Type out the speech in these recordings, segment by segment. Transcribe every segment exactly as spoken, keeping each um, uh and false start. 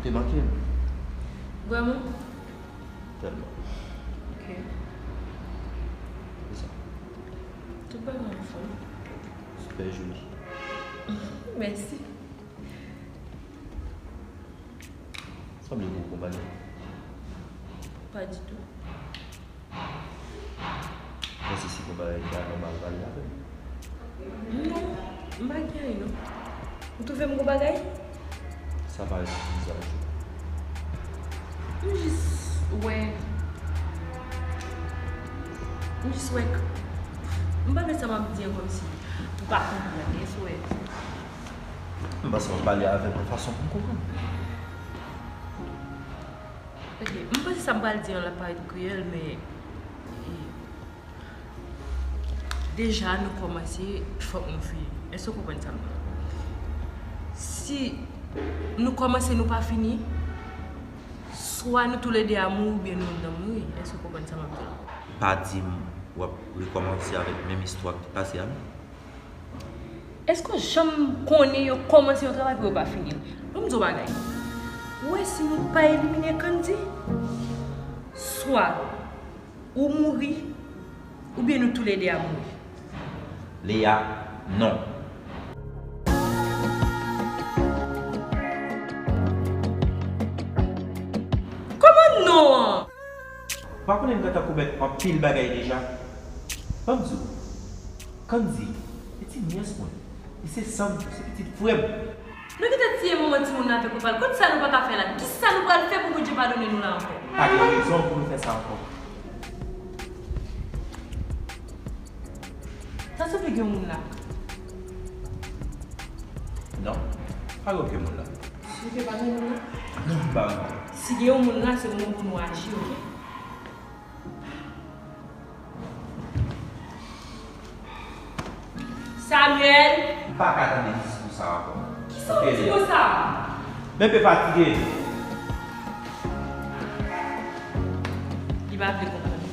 Te manke m. Vrèman? Tèlman. Ok. Se sa. Tout bagay anfòm. Super joli. Mèsi. Sanble gon bagay. Pa ditou. Mwen se si gon bagay ki pa nòmal pale avè m. Non, m pa gen anyen non. Ou twouve m gon bagay? Sa parèt bizarre. M jis wè. M jis wè k-, m pa wè sa m ap di an kòmsi ou pa konprann. Èske w wè? M panse w ap pale avè m yon fason pou m konprann. Ok, m panse sa m pral di an la parèt kriyèl, men, eh, deja nou kòmanse, fòk nou fini. Èske w konprann sa m di la? Si nou kòmanse, nou pa fini, swa nou toulede a mouri oubyen nou youn nan mouri. Èske w konprann sa m ap di la? Pa di m w ap rekòmanse avèk menm istwa ki pase a non. Èske w janm konnen yo kòmanse yon travay pou yo pa fini l? Ban m di w bagay. Ou wè si nou pa elimine Kandi, swa ou mouri, oubyen nou toulede a mouri. Leya, non. Kòman non an? Ou pa konnen m gentan komèt anpil bagay deja? Ban m di w, Kandi, se ti nyès mwen. Li se san m tou, se pitit frè m. Nou gentan tiye manman timoun nan avèk papa l. Kot sa nou pa ka fè la? Kisa nou pral fè pou Bondye padone nou la ankò? Pa gen rezon pou nou fè sa ankò. Sa sanble gen yon moun la. Non, pa gen okenn moun la. Si ke pa gen moun la? Non, pa ankò. Si gen yon moun la, se moman pou nou aji, ok? Samuel! M pa ka tande diskou sa ankò. Kisa w di konsa? Men pe fatige. Li pa vle konprann.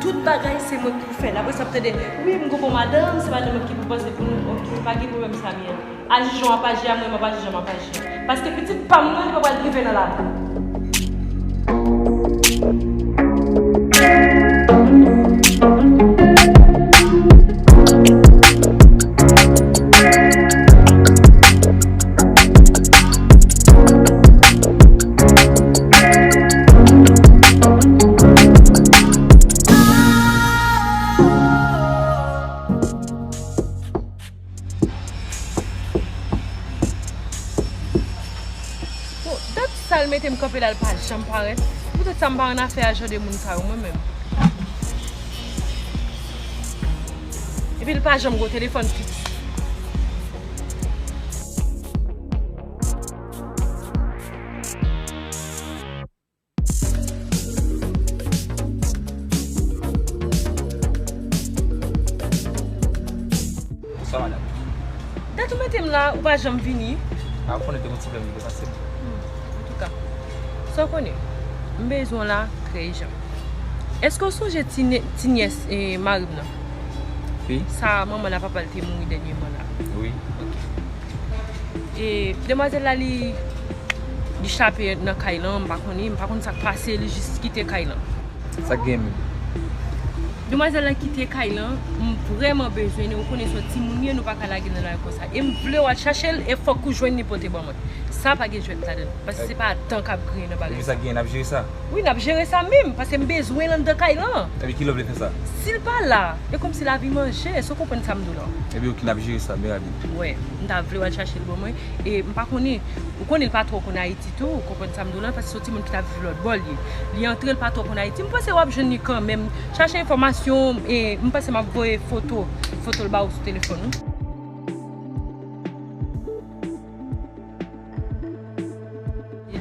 Tout bagay se mwen ki pou fè l. Apre sa, ap tande, wi, m gon bon madanm, se madanm mwen ki pou panse pou nou. Ok, pa gen pwoblèm, Samuel. Aji jan w ap aji a, mwen, m ap aji jan m ap aji a. Paske pitit pa m nan, li pa pral rive nan lakou. Bon, dat sa l mete m kanpe la, l pa janm parèt. Se poutèt sa m pa annafè a jan de moun sa yo, mwen menm. Epi l pa janm gen telefòn fiks. Bonswa, madanm. Dat ou mete m la, ou pa janm vini. A, ou konnen te gon ti pwoblèm ki te pase m. Hmm, antouka, sa w konnen, m bezwen w la trè ijan. Èske w sonje ti ne-, ti nyès, eh, mari m nan? Wi. Sa manman l ak papa l te mouri dènyèman la? Wi. Ok. E demwazèl la, li, li chape nan kay lan, m pa konnen, m pa konn sa k pase, li jis kite kay lan. Sa k gen menm? Demwazèl la kite kay lan, m vrèman bezwen li, ou konnen se yon timoun li ye, nou pa ka lage l nan lari konsa. E m vle w al chache l, e fòk ou jwenn li pote ban mwen. Sa pa gen jwèt ladan l, paske se pa dan k ap griyen nan bagay sa. Epi sa k gen, n ap jere sa? Wi, n ap jere sa menm, paske m bezwen l anndan kay lan. Epi kilè w vle fè sa? Si l pa la, e kòmsi lavi manje, èske w konprann sa m di w la? Epi ok, n ap jere sa, byen rapid. Wè, m ta vle w al chache l ban mwen, e m pa konnen, ou konnen l pa twò konn Ayiti tou, ou konprann sa m di w la, paske se yon timoun ki t ap viv lòt bò l ye. Li antre, l pa twò konn Ayiti, m panse w ap jwenn li kanmenm. Chache enfòmasyon, e m panse m ap voye foto, foto l ba w sou telefòn ou.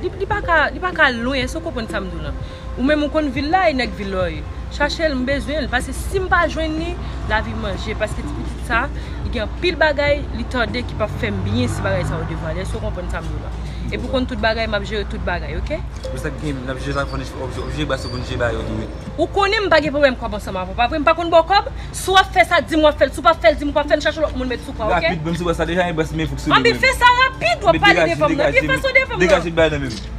Li, li pa ka, li pa ka lwen, èske w konprann sa m di w lan? Ou menm ou konn vil la, e nèg vil la w ye. Chache l, m bezwen l, paske si m pa jwenn li, lavi manje, paske ti pitit sa, li gen anpil bagay, li tande ki p ap fè m byen si bagay sa yo devwale, èske w konprann sa m di w lan? Epi w konn tout bagay, m ap jere tout bagay, ok? Pou sa k gen, n ap jere sa, fò n obje, obje, paske pou n jere bagay yo tou, wi. Ou konnen m pa gen pwoblèm kòb ansanm avè w, pa vre? M pa konn ba w kòb? Si w ap fè sa, di m w ap fè l. Si w p ap fè l, di m ou p ap fè l, chache lòt moun met sou kò, ok? Rapid, menm si w wè sa deja, e bwès men fòk sou li. Anben, fè sa rapid, Fò pale devan m nan. Ki fason devan m nan? Degaje bagay nan men m.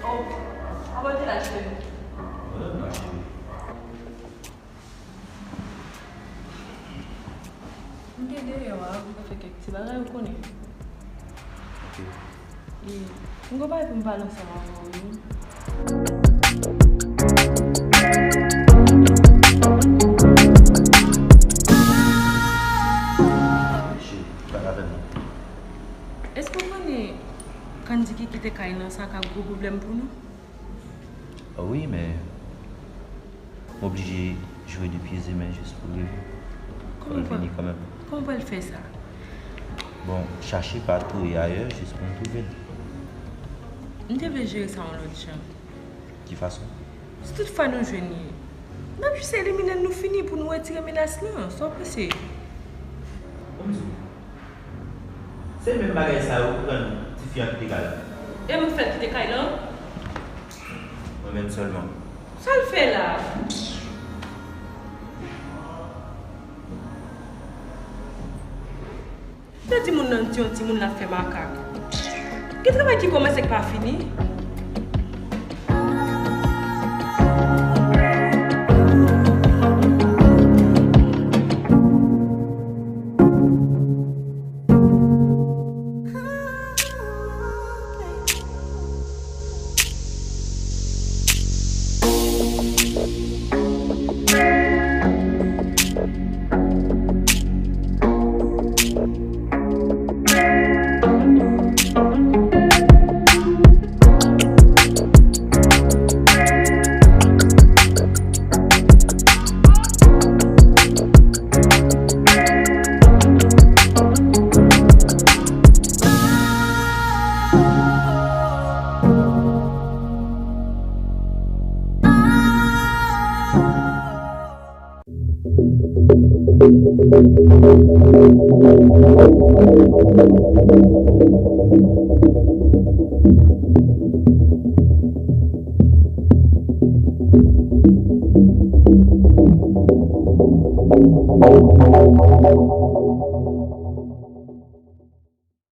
Oh, kòman w te la, cheri? Mwen menm la, cheri. M te deyò a, m te fè kèk ti bagay, ou konnen. Ok. E, m gen bagay pou m pale ansanm avè w, wi. Cheri, pale avè m non. Èske w konnen Candy ki kite kay lan sa ka gwo pwoblèm pou nou? Wi, men m oblije jwe de pye e men jis pou rive. Fò l vini kanmenm. Kòman w pral fè sa? Bon, chache patou e ayè jis pou m twouve l. M te vle jere sa yon lòt jan. Ki fason? Si tout fwa nou jwenn li, n ap jis elimine l, nou fini, pou nou retire menas lan. Sa w panse? Ban m di w. Se menm bagay sa yo k rann tifi an kite kay la. E m k fè l kite kay lan? Mwen menm sèlman. Sa l fè la? Pèdi moun nan ti yon timoun l ap fè makak. Gen travay ki kòmanse k pa fini.